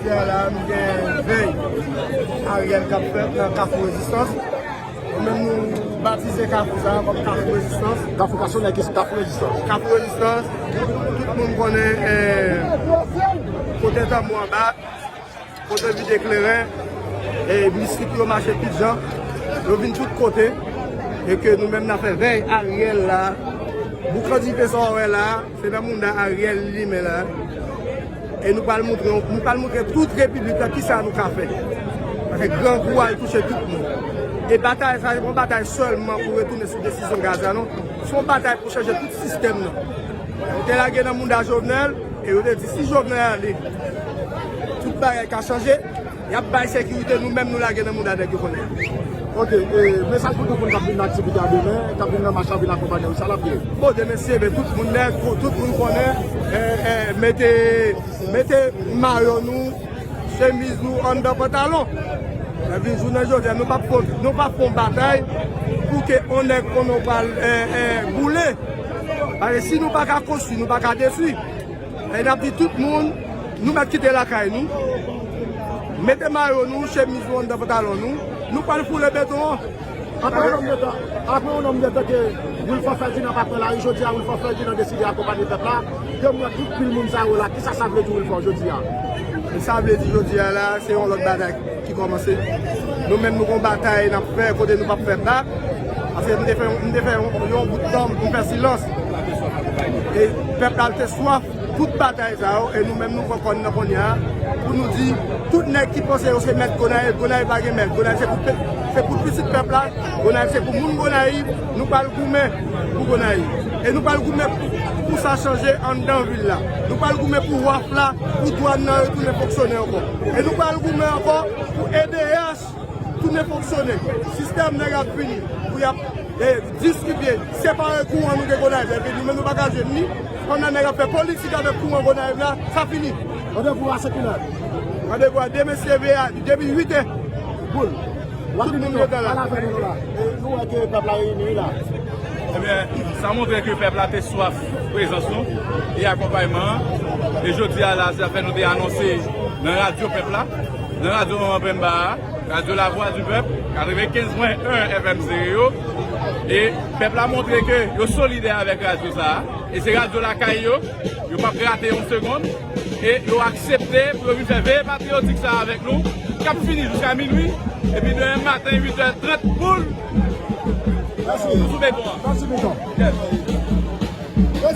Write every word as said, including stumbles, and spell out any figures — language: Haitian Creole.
Jodi a la, nou gen vèy Ariel k ap fèt nan Kafou Rezistans. Nou menm, nou batize kafou sa a kòm Kafou Rezistans. Kafou Kasonnen ki se Kafou Rezistans. Kafou Rezistans, tout moun konnen, eh, kote tanbou an bat, kote vide kleren, e mistik yo mache tout jan, yo vin tout kote, e ke nou menm n ap fè vèy Ariel la. Boukan dife sa w wè la, se nan mounda Ariel li limen la. E nou pral montre, nou pral montre tout repiblik la kisa nou ka fè. Paske grangou al touche tout moun. E batay sa, se pa yon batay sèlman pou retounen sou desizyon Gaza, non. Se yon batay pou chanje tout sistèm nan. Yo te lage nan mounda Jovenel, e yo te di si Jovenel ale, tout bagay ka chanje. Y ap bay sekirite, nou menm nou lage nan mounda nèg yo konnen. Ok, e, mesaj pou tout moun k ap vin nan aktivite a demen, k ap vin nan mach la, vin akonpanye w, sa l ap ye? Bon, demen se, men tout moun nèg, tout moun konnen, e, e, mete, mete mayo nou, chemiz nou anndan pantalon. Epi jounen jodi a, nou p ap fè, nou p ap fè yon batay pou ke yon nèg konnen w pral, e, e, boule. Paske si nou pa ka konstwi, nou pa ka detwi. E n ap di tout moun, nou mèt kite lakay nou. Mete mayo nou, chemiz nou anndan pantalon nou. Nou pral foule beton an. Apre yon nonm de tan, apre yon nonm de tan ke Wilford Ferdinand pa pran lari, jodi a Wilford Ferdinand deside akonpanye pèp la. Ke m wè tout pil moun sa yo la, kisa sa vle di Wilford jodi a? Sa vle di jodi a la, se yon lòt batay ki kòmanse. Nou menm nou gon batay n ap fè kote nou p ap fè bak. Paske m te fè, m te fè yon, yon bout tan pou m fè silans. E pèp la te swaf tout batay sa yo, e nou menm nou pran kòn nan kounye a, pou nou di, tout nèg ki panse yo se mèt Gonayiv, Gonayiv pa gen mèt, Gonayiv se pou, se pou pitit pèp la, Gonayiv se pou moun Gonayiv, nou pral goumen pou Gonayiv. E nou pral goumen pou, pou sa chanje anndan vil la. Nou pral goumen pou waf la, pou dwàn nan retounen fonksyone ankò. E nou pral goumen ankò pou E D H tounen fonksyone. Sistèm nèg ap vini pou y ap, e, distribye, separe kouran nou gen Gonayiv. Epi nou menm nou pa ka jwenn li. Pandan nèg ap fè politik avèk kouran Gonayiv la, sa fini. Randevou a se kilè? Randevou a demen se leve a, depi uit è. Boul. Tout moun yo la. Pale avè nou la. E nou wè ke pèp la reyini wi la. Ebyen, sa montre ke pèp la te swaf prezans nou e akonpayman an. E jodi a la, se sa fè nou te anonse nan radyo pèp la, nan radyo Manman Penba a, radyo Lavwa di Pèp, katrevenkenz pwen en F M Stereo. E pèp la montre ke yo solidè avèk radyo sa a. E se radyo lakay yo, yo p ap rate yon segonn. E yo aksepte pou yo vin fè veye patriyotik sa a avèk nou, k ap fini jiska minwi. Epi demen maten, uit è trant, boul, nou sou beton an. Mèsi. Mèsi, Miton. Yes.